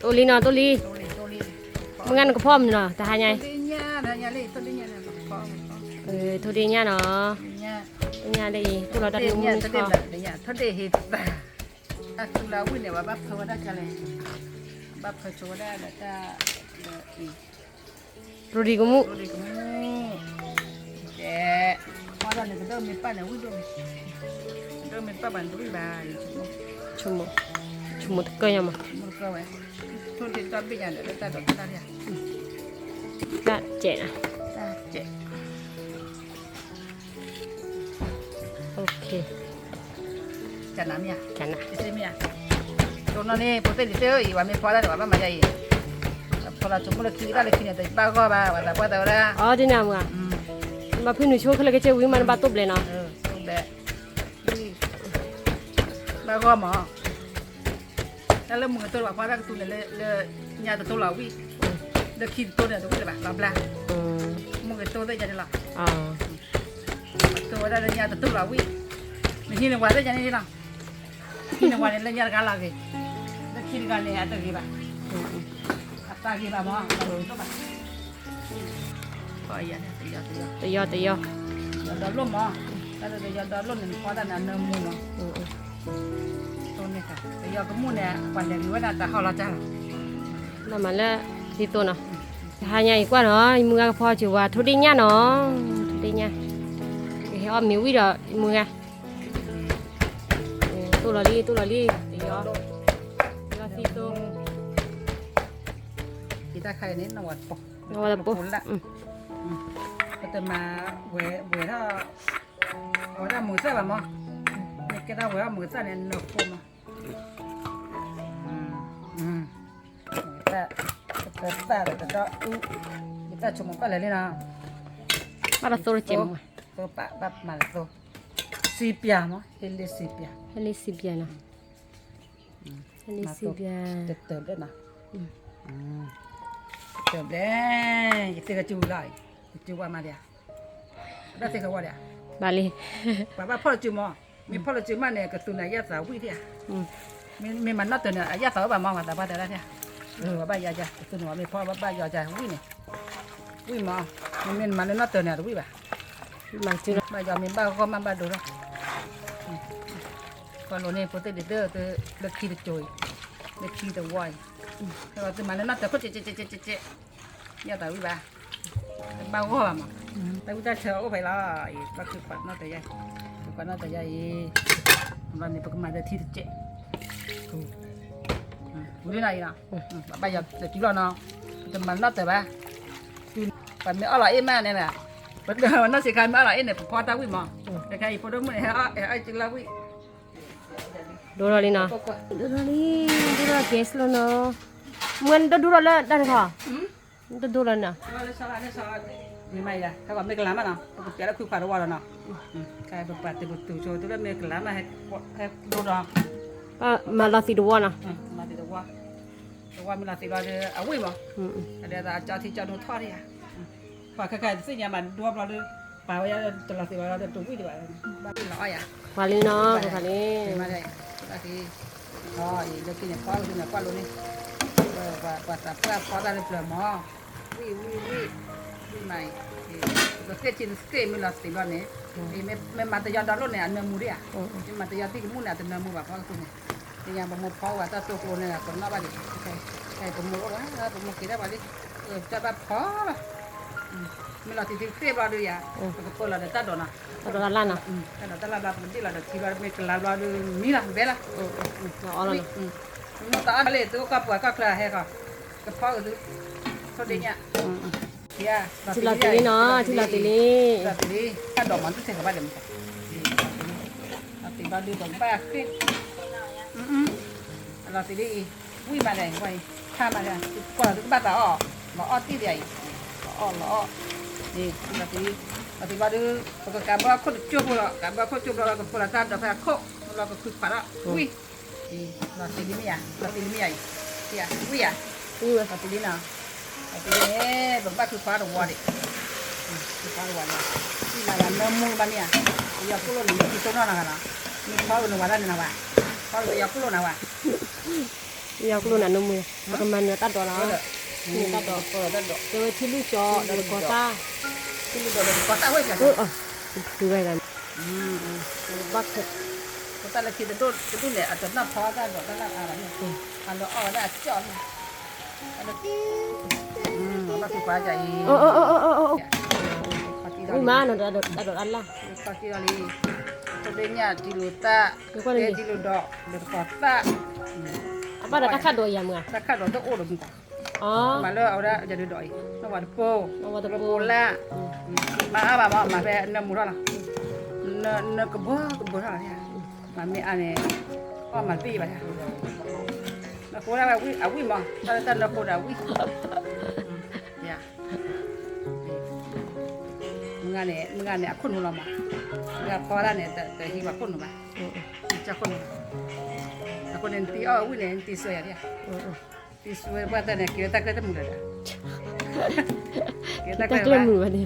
တိၢ်လံနီၤ တိၢ်လံ, မုၢ်ဂၤနကဖီမနုၤနီၤ တဟါညါအံၤ, ထိၣ်ဒ့ညၣ်နီၤ, ညၣ်လၢအံၤ တိၢ်လီၤတၢ်တမုၢ်မုၢ်ထီ, အသူလၢဝံၣ်န့ၣ် ဝဲဘၣ်ဖၢဝဲဒၣ်ကလဲၣ်, ဘၣ်ဖၢဆိဝဲဒၣ်လၢတၢ် ရူဒံကမူၣ်, ကဲ, မ့ၢ်ဒၣ်န့ၣ် ကဒိၣ်မ့ၢ်ပၣ်န့ၣ် ဝံၣ်ဒိၣ်မ့ၢ်, ကဒိၣ်မ့ၢ်ပၣ်ဘၣ်န့ၣ် တဝံၣ်ဘၣ်, ဆိကမိၣ်တကၢၢ်ညါမး, ဆိကမိၣ်တကၢၢ်ဝဲ, ထိၣ်ဒ့တၢ်ဘ့ၣ်ညါဒီး လၢတၢ်ဒိးတၢ်တၢ်တၢ်, တၢ်စဲး, တၢ်စဲး ကနမ့ၢ်ဧါ, ကနမ့ၢ်ဧါ, တိၢ်နီၣ်န့ၣ် ဖိသ့ၣ်လံၤသ့ၣ်ဧၢ, အံၤ ပှၤမ့ၢ်ဖီတၢ်န့ၣ် ပှၤဘၣ်မၤယါအံၤ, ဖီလီၤဆိကမိၣ်လၢခံကတၢၢ်လၢခံန့ၣ် တဘၣ်ဂီၢ်ဘၣ်, ပှၤသးပှၢ်တဲဝဲဒၣ်, အီ ဒ်န့ၣ်မ့ၢ်ဧါ, ဘၣ်ဖုၣ်နုာ်ဆိခဲလၢာ်ခဲဆ့ဝံၤမး နဘၣ်တိၢ်ဘျဲးနီၤ, ဘၣ်ဂီၢ်မး တၢ်လၢမုၢ်ကတိၢ် ပှၤဖီတၢ်ကသူန့ၣ် လၢညါတတိၢ်လီၤဝံၣ်, လၢခံတတိၢ်န့ၣ် တဝံၣ်လၢၤဘၣ် လီၤဘျါ, မုၢ်ကတိၢ်သ့ၣ်ညါန့ၣ်လီၤ, ပတိၢ်ဝဲဒၣ်လၢညါတတိၢ်လီၤဝံၣ်, နဟံးန့ၢ်ဝဲသ့ၣ်ညါန့ၣ်လီၤ, ဟံးန့ၢ်ဝဲန့ၣ် လၢညါတဂၤလီၤဂ့ၤ, လၢခံတဂၤန့ၣ် အတဂ့ၤဘၣ်, အတၢ်ဂ့ၤဘၣ်မး, တယီတယီ, ယီဒီလိၣ်မး, တၢ်လၢတယီဒီလိၣ်န့ၣ် နဖီတၢ်န့ၣ် အနၢမူမး, တယီကမူၣ်န့ၣ် ပှၤလဲၤဂ့ၤဝဲဒၣ်တၢ်ဟီၣ်လီၤတၢ်လီၤ, နမၤလၢဒ်သိးနီၤ, တဟါညါအံၤကွၢ်နီၤ ယမုၢ်ဂၤကဖီစၢၤဝဲ ထိၣ်ဒ့ညၣ်နီၤ, ထိၣ်ဒ့ညၣ်, ကဟဲအီၣ်မ့ၤဝံၣ်ဒီး ယမုၢ်ဂၤ တိၢ်လီၤလံ တိၢ်လီၤလံ, တယီ, တယီသံသိ, ယတၢ်ခါအံၤန့ၣ် နဝၤတပိ, နဝၤတပိ, ပတမၤဝဲထီၣ်, ဝဲဒၣ်မုာ်သၣ်ဘၣ်မး, မ့ၢ်ကဲဒၣ်ဝဲဒၣ်မုာ်သၣ်န့ၣ် နၢဃိမး, ယသၣ်, ယသၣ်ဒီးတဒီအူ, ယသၣ်ဆိကမိၣ်ဘၣ်လဲၤလံနီၤ, ဘၣ်တသိတကဲးမး, သိပာ်ဘၣ်မၤတသိ, စံးပၠးမး ဟ့လ့စံးပၠး, ဟ့လ့စံးပၠးနီၤ, ဟ့လ့စံးပၠး, တတၢၢ်ဘျဲၣ်နီၤ, တတၢၢ်ဘျဲၣ်, ယသ့ၣ်ကစူၤလီၤ, ကစူၤဝါမးဒံးဧါ, ဒၣ်သ့ၣ်ကဝီၤဒံးဧါ, ဘၣ်လံ, ပှၤဘၣ်ဖီၣ်လၢစူၤမး, မ့ၢ်ဖီၣ်လၢစူၤမးန့ၣ် ကသူန့ၣ် အယၣ်သးဝံၣ်ဒံးဧါ, မ့မ့ၢ်မၤနီၣ်တၢၤန့ၣ် အယၣ်သးအိၣ်ဘၣ်မး ပှၤသးပှၢ်တဲဒၣ်ဧါ, ပဘၣ်ယါယါ ကသူန့ၣ် မ့ၢ်ဖီၣ်ဘၣ်ဘၣ်ယီၤယါဝံၣ်န့ၣ်, ဝံၣ်မး, မ့မ့ၢ်နမၤလၢနီၣ်တၢၤန့ၣ် တဝံၣ်ဘၣ်, ဘၣ်ယီၤမ့ၢ်ဘၣ်ဂီၢ်မးဘၣ်ဒိလီၤ, ကီၢ်လိၤန့ၣ် ဖိသ့ၣ်ဒ့ၣ်သ့ၣ် လၢခံတကၠိၤအံၤ, လၢခံတဝီအံၤ, သုမၤလၢနီၣ်တၢၤခိၣ်ကဲးကဲးကဲးကဲး, ယၣ်သးဝံၣ်ဘၣ်, တဘၣ်ဂီၢ်ဘၣ်မး, တၢ်ဝံၣ်တၢ်ဆၢအိၣ်ဖဲလီၤ, ဘၣ်ခုခွးနီၣ်တၢၤယါ, ခုခွးနီၣ်တၢၤယါအံၤ, ဘၣ်န့ၣ် ပကမၤဒီးထံတကဲး, ဝံၤလံနီၤအံၤနီၤ, ဘၣ်ယီၤတကံဘျီနီၤ, ပတမၤနီၣ်တၢၤဘၣ်, ပမ့ၢ်အီၣ်လီၤအ့ၣ်မးန့ၣ်, ပနီၢ်စ့ခါမ့ၢ်အီၣ်လီၤအ့ၣ်န့ၣ် ပဖီတၢ်ဝံၣ်မး, တခါအံၤဖိဒိၣ်မုၣ်န့ၣ် ဟဲအီၣ်အ့ၣ်ကလၢဝံၣ် ဒိၣ်ထီၣ်လံနီၤ, ဒိၣ်ထီၣ်လံ, ဒိၣ်ထီၣ်ကဲစလိနီၤ, မ့ၢ်နတဒိၣ်ထီၣ်လၢတၢ်တခီ, နတဒိၣ်လီၤနီၤ, မ့ၢ်မးယၤ ဟဲကီးမ့ၢ်ကလၤမးနီၤ ပကပျးလၢခွံခွါတဝီဒီးနီၤ, ပပာ်တံၤပသူၣ်ဆိ တုၤလၢမ့ၢ်ကလၤမး ဟဲဒိၣ်ထီၣ်, မၤလီၤသံးတဝီနီၤ, မၤသံးတဝီ, တဝီမ့ၢ်လီၤသံးဘျီဒီး အဝံၣ်မး, အဒဲသးအကၠီထံကၠီဒိၣ်ထီၣ်ဒံးဧါ, ပှၤခဲခါတသ့ၣ်ညါမးဒိၣ်ဘျီဒီး, ပာ်ဝဲယၤတလီၤသံးဘျီဒီးတဝံၣ်ဒံးဘၣ်, ပှၤလံနီၤ ပှၤလံ, လၢခံန့ၣ်ဖီကဒုန့ၣ်ကွၢ်လိန့ၣ်, ပှၤသးပှၢ်ဖီတၢ်လၢပျၢၤမး, ဝံၣ်ဝံၣ်ဝံၣ်, ဝံၣ်မးအံၤ, ပကဃ့ၢ်ထံတဃ့ၢ်မ့ၢ်လီၤသံးဘျီန့ၣ်, မ့ၢ်မၤတယီဒီလိၣ်န့ၣ် အနၢမူဒံးဧါ, မ့ၢ်မၤတယီသံၣ်ကမူၣ်န့ၣ် အတနၢမူဘၣ်ဖီကဒုန့ၣ်, သ့ၣ်ညါပမိၢ်ဖီဝဲတၢ်တိၢ်ကျိန့ၣ် ကနီၣ်ဘၣ်ဒံး, ပမိၢ်အိၣ်ဝဲ ပမိၢ်က့ၤဒၣ်ပှၤလံ, တၢ်ဘၣ်ဖီဘၣ် မ့ၢ်လီၤတံၢ်တံၢ်တသ့ဘျီဒီးယၤ, ပကပၢလီၤဒီးတၢ်ဒိးနီၤ, တၢ်ဒိးတၢ်လၣ်နီၤ, တၢ်ဒိးတၢ်လၣ်ဘျီ ပကဒ့ၣ်လီၤဒီးထံဘျီ မ့ၢ်ကလၤဘျီဒီးမံလီၤ ဘဲလီၤ, မ့ၢ်တအီၣ်လီၤ, မ့ၢ်တအီၣ်လၢသုအိၣ်ကီၢ်ပှၤကီၢ်ချၢဟဲဃီ, ကဖီကသု, ထိၣ်ဒ့ညၣ်, ထံလီၤသံးလံနီၤ, ထံလီၤသံးလံ, ထံလီၤသံးလံ, တၢ်ဒိးမၤဒုးထဲကဘၣ်ဒီးမ့ၢ်, လီၤသံးဘျီဒီးပကဘၣ်ဃ့ၢ်, လီၤသံးလံအံၤ, ဝံၣ်မးဒီး ဝံၣ်အံၤ ထါမးဒီး ကွၢ်လီၤသုကဘၣ်သးအီၣ်, လီၤအီၣ်တံၢ်ဒံးအံၤ, လီၤအီၣ်လီၤအီၣ်, လီၤသံးလံ, လီၤသံးဘျီဒီး ပကကးဘၢအခိၣ်တကၠိဖိလီၤ, ကးဘၢအခိၣ်ကၠိဘျီလီၤ ကဖီလီၤတၢ်ဒိးဖဲအခိၣ်, လီၤကခုခွးလီၤ, ဝံၣ်, လီၤသံးလံမ့ၢ်ယၤ, လီၤသံးလံမ့ၢ်ယၤအံၤ, ဝံၣ်ဧါ, လီၤသံးလံနီၤ, လီၤသံးလံန့ၣ် ပကဘၣ်ခုခွးတဝီဒံး, ခုခွးတဝီဒံး, ဝံၣ်မးဒီးနၢမူဘၣ်မ့ၢ်ဧါ, ပယီၤကိၣ်လိၣ်န့ၣ် မ့ၢ်ခံတိၢ်နီၣ်နၤဂၤလီၤ, မ့ၢ်ဖီကနုာ်ဝဲဒၣ်န့ၣ်နၤဘၣ်, ဖီကနုာ်ပယီၤကိၣ်လိၣ်နၤဘၣ်, ယီၤကျိနၤနမုၢ်, ပကမၤနၢၤတၢ်ဒိးလီၤ, နၢၤတၢ်ဒိး, တဲဝဲထံလုၢ်ကၠီဒီးတကီၤသၣ်, ထံလုၢ်ကၠီဒီးတကီၤသၣ်ဝဲ, ဘၣ်ခဲ, တၢ်လၢခံတဒိၣ်န့ၣ် အတနီၢ်ဖီတၢ်ဒိးတၢ်လၢအါဘၣ်န့ၣ်, အလီၤအီၣ်ဝဲဒၣ်အကၠီၣ်န့ၣ်, အီၣ်ဘၣ်သံကွၢ်ကၠီၣ်အံၤ, ဝံၤမးနီၤ တၢ်ဒိးတၢ်လၢ်, ခီက့ၤလီၤလံ, တဒ့ညၣ်ထံလုၢ်သၣ်, တဲထံလုၢ်ဒီး ဒီးတကီၤသၣ်, အဘၣ်ဒီးတၢ်ခးဒိးယၤမုၢ်ဧါ, တၢ်ခးဒိးတအိၣ်ဒီးမုၢ်, မၤလၢအဝဲဒၣ်ယဒုးဒိးအံၤ နီၢ်ဝၤတပိၢ်, တပိၢ်လၢ်, မၤအါဘၣ်မး မၤဖဲနၢမူထီၣ်လီၤ, နကဘၢကဘၢထီၣ်လီၤ, မၤမ့ၢ်အါန့ၣ်, အီၣ်မၤတပ့ၢ်ဘၣ်, နဃိဒၣ်ဝဲအဝံၣ်မး တၢ်လၢတၢ်နၢဃိဒီးအဝံၣ်, မုၢ်ဂၤန့ၣ် မုၢ်ဂၤန့ၣ် အခိၣ်နူာ်လီၤမး, မုၢ်ဂၤဖီဒၣ်န့ၣ် တဟံးပှၤခိၣ်နူာ်ဘၣ်, ခိၣ်နူာ်, အဃိန့ၣ် နတံၤအီၣ်ဝံၣ်န့ၣ် နတံၤစွဲယၤဒၣ်, တံၤစွဲပှၢ်တၢ်န့ၣ် က့ၤဝဲတၢ်ကျဲတမုာ်လၢၤဒီး, က့ၤတၢ်ကျဲမုာ်ဘၣ်န့ၣ်,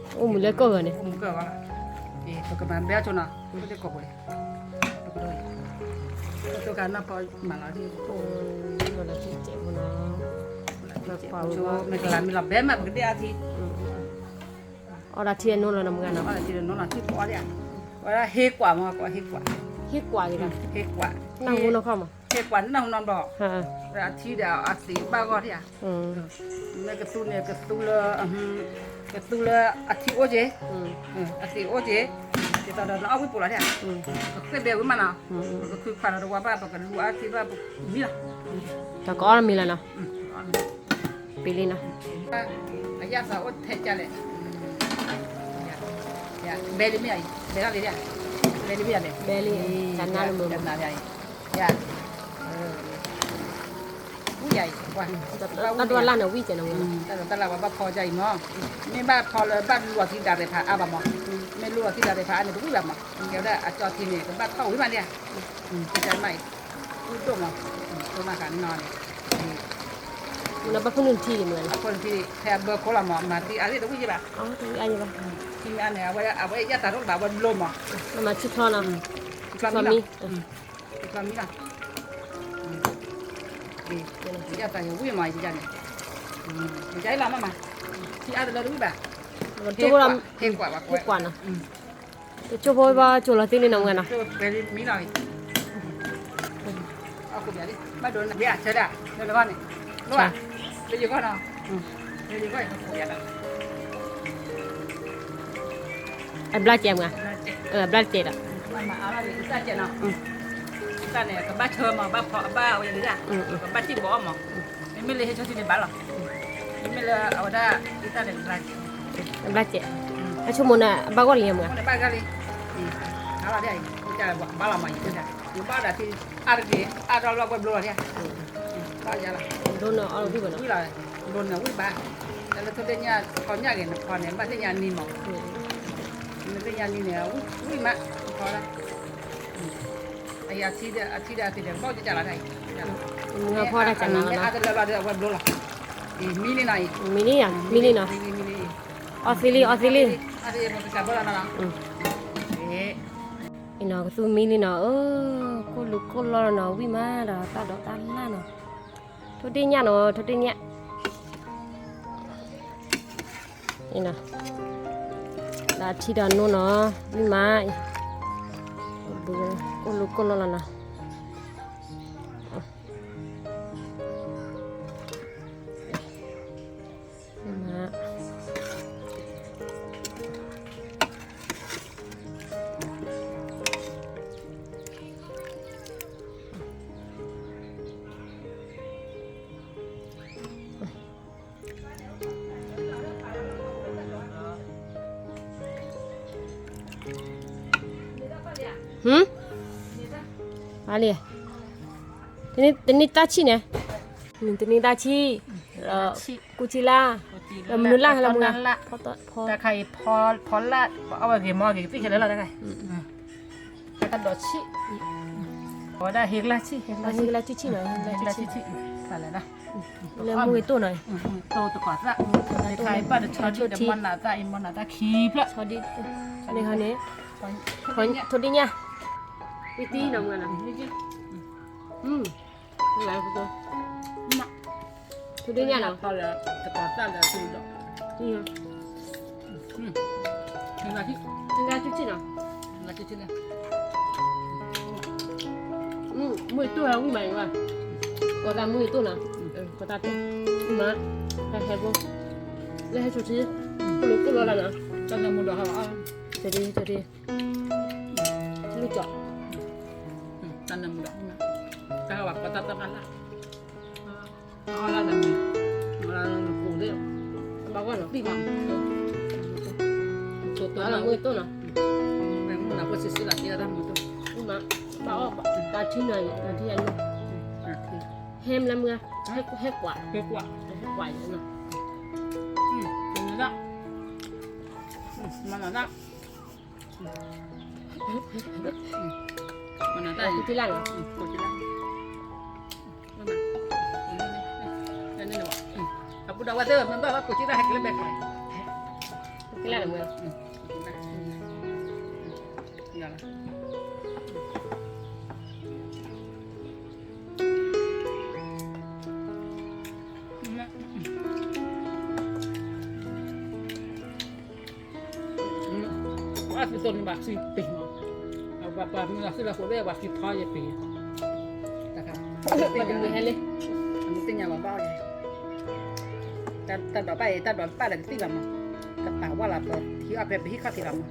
အိၣ်မုာ်လၢကီၢ်ဂီၤန့ၣ်, အိၣ်မုာ်ကီၢ်ဂီၤလီၤ, ပကမၤဘဲအီၣ်ဆိနီၤ ပတကိးပှဲၤ, ပကဒိၣ်, ပကနီၢ်ဖီမၤလီၤဒ်, မၤလီၤဒ်စဲးဖိနီၤ, မ့ၢ်ကလၤမ့ၢ်လီၤဘဲမး ပကဒ့အါထံ အီၣ်ဒၣ်ထံအနိလီၤနီၤ မုၢ်ဂၤနီၤ, အီၣ်ဒၣ်ထံအနိလီၤ ထံပီဒၣ်, ဝဲဒၣ်ဟ့ကွၢ်မး ကွၢ်ဟ့ကွၢ်, ဟ့ကွၢ်ဂ့ၤဒၣ်, ဟ့ကွၢ်, နၢ်ဟူနီၢ်ခီမး, ဟ့ကွၢ်နၢ်ဟူနီၢ်ဘျီ, ဝဲဒၣ်အထံဒီးအသံးဘၣ်ဂီၢ်ဒၣ်, မ့ၢ်ကသူန့ၣ် ကသူလၢ, ကသူလၢအထံအိၣ်က့ၤ, အသံးအိၣ်က့ၤ, ဒ်သိးဒီးနအီၣ်ဝံၣ်ပူၤလီၤဒၣ်, ပဃ့ဘဲဝံၤမးနီၤ, ပကခုခွးလီၤတဝါဘၣ် ပကလူအါထံဘၣ်ပမံလီၤ, ဒီးကအီၣ်မ့ၤလီၤနီၤ ပ့ၤလံနီၤ, အယၣ်သးအိၣ်ထဲကလဲၣ်, ဘဲလံမ့ၢ်အံၤ, ဘဲလံမ့ၢ်အံၤ, ဘဲလံ, တနါလၢမုၢ်, ဝံၣ်ယၤအံၤ, တၢ်ဒိၣ်လၢ်န့ၣ်ဝံၣ်ကဲနီၤ, တၢ်ဒိၣ်တၢ်လၢ်ပှၤဘၣ်ဖီကၢ်အံၤမး, မ့ၢ်ဘၣ်ဖီလၢဘၣ်လူၤအီၤသံဒၣ်ရဲၣ်ဖးအါဘၣ်မး, မ့ၢ်လူၤအီၤသံဒၣ်ရဲၣ်ဖးအါန့ၣ် ပဝံၣ်ဘၣ်မး, ကဲဝဲဒၣ်အကၠီထံန့ၣ် ကဘၣ်ထီၣ်ဝံၤမးလံ, ကမ့ၢ်အံၤ, ဒိၣ်မး, ဒိၣ်မးဃးနီၤန့ၣ်, မ့ၢ်ဘၣ်ဖုၣ်နုာ်ထံန့ၣ်, ဖဲအဘၢခိၣ်လီၤမး မၤသံအါသ့ၣ်တဝံၣ်ယဲၢ်ဘၣ်, ထံမ့ၢ်အါန့ၣ် အဝဲယၣ်တၢ်ဒိၣ်တဘၣ် အဝဲဘျိမး, မၤဆူၣ်ချီနီၤ, ဆူၣ်ချီမံ, ဆူၣ်ချီမံလီၤ, ယၣ်တၢ်ယဝံၣ်မးယဲၢ်န့ၣ်, ယဲၢ်လီၤမးမး, ထံအါတလၢတဝံၣ်ဘၣ်, ဟ့ကွၢ်ဘၣ်ကွၢ်, ဟ့ကွၢ်နီၤ တကၠိဖိဘၣ်ကၠိလီၤသ့လံနီၤ မုၢ်ဂၤနီၤ, ဘၣ်ဒိးနဘၣ်ဆၢဒၣ်, လၢယဂီၢ်န့ၣ်, လၢယဂီၢ်နီၤ, လၢယဂီၢ်အံၤ, အဘျါစဲးမုၢ်ဂၤ, အဘျါစဲးဒီး, တၢ်န့ၣ် ကဘၣ်ဆၢမး ဘၣ်ဖီ ဘၣ်ဝဲန့ၣ်, ကဘၣ်စံၣ်ဘီအီၣ်မး, မ့မ့ၢ်လၢဟဲဆီထံန့ၣ်ဘၣ်လီၤ, မ့မ့ၢ်လၢအဝဲဒၣ် တၢ်န့ၣ် အဘျါစဲး, အဆိကမိၣ်န့ၣ် အဘၣ်ဂီၢ်လံမုၢ်ဂၤ, ဘၣ်ဂီၢ်လံ, ဘၣ်လီၤမး, ဘၣ်ဒၣ်ထံ အါတက့ၢ် အါထီၣ်လီၤ ကွဲဘျိလီၤဒၣ်, ဘၣ်ယါလီၤ, ဒိၣ်န့ၣ်အီၣ်ဝံၣ်ဘၣ်နီၤ, ဝံၣ်လီၤ, ဒိၣ်န့ၣ်ဝံၣ်ဘၣ်, တၢ်လၢထိၣ်ဒ့ၣ်ညၣ် ဖီညၣ်ဂ့ၤန့ၣ် ဖီန့ၣ် ဘၣ်သ့ၣ်ညါနံၤမး, နသ့ၣ်ညါနံၤန့ၣ် ဝံၣ်မး, ဖီဒၣ်, အံၤအထံဒီး အထံဒီးအသံးဒီး ဘၣ်ကကၢ်လီၤဒၣ်အံၤ, မ့ၢ်ဖီဒၣ်ကၢ်နၤလီၤနီၤ, အါတလၢလီၤဒီး အဝဲဘျိလီၤ, မံလံနီၤအံၤ, မံလံယါ, မံလံနီၤ, အီသံလံ အီသံလံ, အါတလၢပကစၢ်ဘၣ်လီၤနီၤ, အံၤနီၤ ကသူမံလံနီၤ, အၢ ကိၢ်လူၤကိၢ်လီၤနီၤ ဝံၣ်မးဒီး တၢ်ဒိးတၢ်လၢ်နီၤ, ထိၣ်ဒ့ၣ်ညၣ်နီၤ ထိၣ်ဒ့ၣ်ညၣ်, အံၤနီၤ, ဒီးထံဒီးနိနီၤ ဝံၣ်မးအံၤ, ကိၢ်လူၤကိၢ်လီၤလီၤနီၤ. ဟမ်, အါလံ, တနံၤတၢ်ဆံၣ်န့ၣ်, တနံၤတၢ်ဆံၣ်, ကူၣ်ဆံလၢ်, မနုၤလၢ်ဟဲလၢမုၢ်ဂၤ, တၢ်ခါအံၤ ဖီလၢ် အဝဲဂ့ၤမီၢ်ဂ့ၤ သ့ၣ်ခဲလၢာ်လီၤတၢ်ခါအံၤ, တၢ်ဒိးဆံၣ်, အဝဲဒၣ်ဟ့ကလၢ်ဆံၣ်, ဟ့ကလၢ်ဆံၣ်ဆံၣ်နီၤ, ဟ့ကလၢ်ဆံၣ်ဆံၣ်, လၢမုၢ်ဂ့ၤတိၢ်နီၤ, တိၢ်တကီၤသၣ်, တခါအံၤဘၣ်တဆီဒံၣ်ဒီး မီၢ်နၤသၣ်အံၤ မီၢ်နၤသၣ်ခံဖျၢၣ်, ဆီဒံၣ်, န့ၣ်ဟီန့ၣ်, ထိၣ်ဒ့ၣ်ညၣ်, ဝံၣ်သံနီၤမုၢ်ဂၤနီၤ, လၢ ဆိဒၣ်ညၣ်နီၤ, တကးတၢ်လၢအသူဒီး, လၢ လၢ မုၢ်တိၢ်ဟဲဝံၣ်မးအံၤဝဲ, ကီးတၢ်မုၢ်တိၢ်နီၤ, ကီးတၢ်တိၢ်, မး, ဟဲဟဲဘိ, လၢဟဲဆိထံ, ကလိာ်ကလိာ်လီၤနီၤ, တၢ်နၢမူဒီးဟဲ, တဒ့တဒ့, ထံလုၢ်ကီး, တၢ်နၢမူဒီး, တၢ်ဟဲဝဲကီးတၢ်တၢ်မၤလၢ် အီၣ်လၢနမ့ၢ်, အီၣ်လၢနကိးသ့ၣ်, ဘၣ်ဂီၢ်နီၤ, ဘၣ်ဂီၢ်နီၤ, တိၢ်တိၢ်လၢမုၢ်တိၢ်နီၤ, မ့ၢ်မုၢ်နၤဖိဆံးဆံးလီၤ က့ၤအီၣ်တၢ်မုၢ်တိၢ်, မ့ၢ်ဘၣ်အီၣ်ဘၣ်တၢ်ထံနီၤ, တၢ်ထံအလီၢ်, ဟဲမနုၤမုၢ်, ဟဲကွၢ်, ဟဲကွၢ်, ဟဲကွၢ်နီၤ, မနုၤဒၣ်, မနုၤဒၣ် မနၤတၢ်အံၤ, ကိးက့လၢ်, ကိးက့လၢ်, အပူၤဒီးဝဲသ့ၣ် မ့ၢ်ဘၣ်ဝဲကိးက့လၢ် ဟဲက့ၤလၢဘဲက့ၤ, ကိးက့လၢ်, ပှၤသုးသိးန့ၣ်ဘၣ်ဃံပ့ၤမး, ပှၤမုၢ်လီၤသုးလီၤဃိးသ့ၣ်ဘၣ်ဃံဖီယပ့ၤ, တၢ်တမုာ်ဟဲလံ, အမုၢ်သ့ၣ်ညါဘၣ်ဘၣ်အီၤ, တၢ်ဒိးဘၣ်အံၤ တၢ်ဒိးဘၣ်လၢကသံၣ်လီၤမး, ကပာ်ဝဲလီၤပဟံၣ်အီၣ်ဖဲပဟံၣ်ခီၣ်ထံးလီၤမး,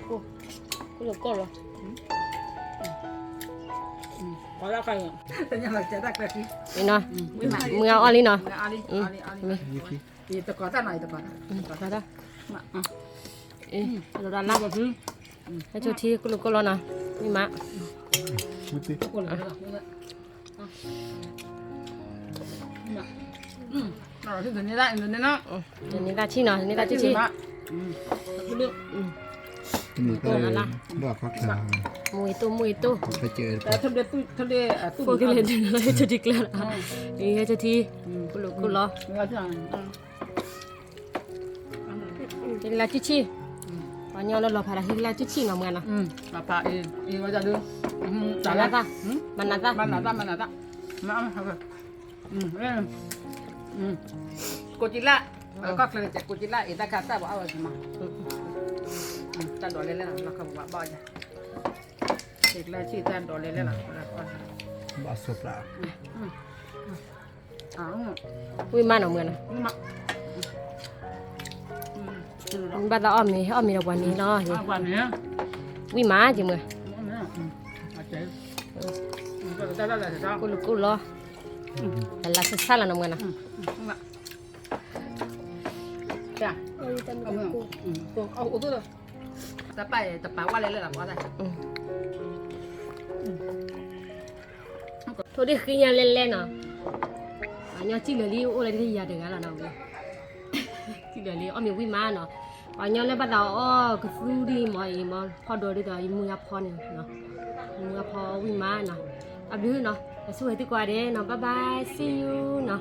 ကီၢ်လီၤကီၢ်လီၤ, မုၢ်အီၣ်လံနီၤ, တကိးတၢ်နီၤ, တကိးတၢ်, တကိးတၢ်, ဟဲဆိထံ ကလိာ်ကလိာ်နီၤ, မ့ၢ်မး, န့ၢ်တၢ်ဆံၣ်နီၤ, န့ၢ်တၢ်ဆံၣ်ဆံၣ်, မူအံၤတိၢ် မူအံၤတိၢ်, ဖိကလဲၤဒုးလီၤ ဟဲဆိထံကျါလီၤ, ဟဲဆိထံ ကလိာ်ကလိာ်လီၤ, ဟံၣ်ကလါဆံၣ်ဆံၣ်, ပှၤညီလၢလီၤဖးဒီးဟံၣ်ကလါဆံၣ်ဆံၣ်နီၤ မုၢ်ဂၤနီၤ, မၤနၤသၣ်, မၤနၤသၣ်, ကိးက့လၢ်, ကီၢ်ချၢကိးက့လၢ် အံၤတၢ်ခါတၢ်ဘၣ်အီၣ်ဝဲက့ၤမး, တၢ်ဒိးလဲၣ်လဲၣ်လီၤ လီၢ်ခီပဘၣ်ဘၣ်အီၣ်ယၤ, ဟံၣ်ကလါဆံၣ်တၢ်ဒိးလဲၣ်လဲၣ်လီၤ, ဘၣ်ဆိးပျၢ် ဝံၣ်မးနီၤ မုၢ်ဂၤနီၤ, ဘၣ်သးအီၣ်မ့ၤ အီၣ်မ့ၤဒီးပှၤန့ၣ်လီၤ, ဝံၣ်မးက့ၤမုၢ်, ကလိာ်ကလိာ်လီၤ, လၢလၢဆးဆးလီၤနီၤ မုၢ်ဂၤနီၤ, တပာ်ဝဲလဲၣ်လီၤ, ထိၣ်ဒ့ၣ်ဃ့ညါလဲၣ်လဲၣ်နီၤ, ပှၤညီစံၣ်လၢာ်လံအိၣ်လၢတကယၤတဂၤလီၤနီၤ, စံၣ်လၢာ်လံ အီၣ်မ့ၤဝံၣ်မးနီၤ, ပှၤညီလၢဘၣ်သးအီၣ်ကသူဒ်အံၤမ့ၢ်အံၤမ့ၢ် ဖီဒိးဒ်သိးယမုၢ်ဂၤဖီန့ၣ်, ယမုၢ်ဂၤဖီဝံၣ်မးနီၤ, အဘျုးနီၤ, အဆိၣ်ဂ့ၤသုကိးဂၤဒဲးနီၤ, bye bye, see you နီၤ.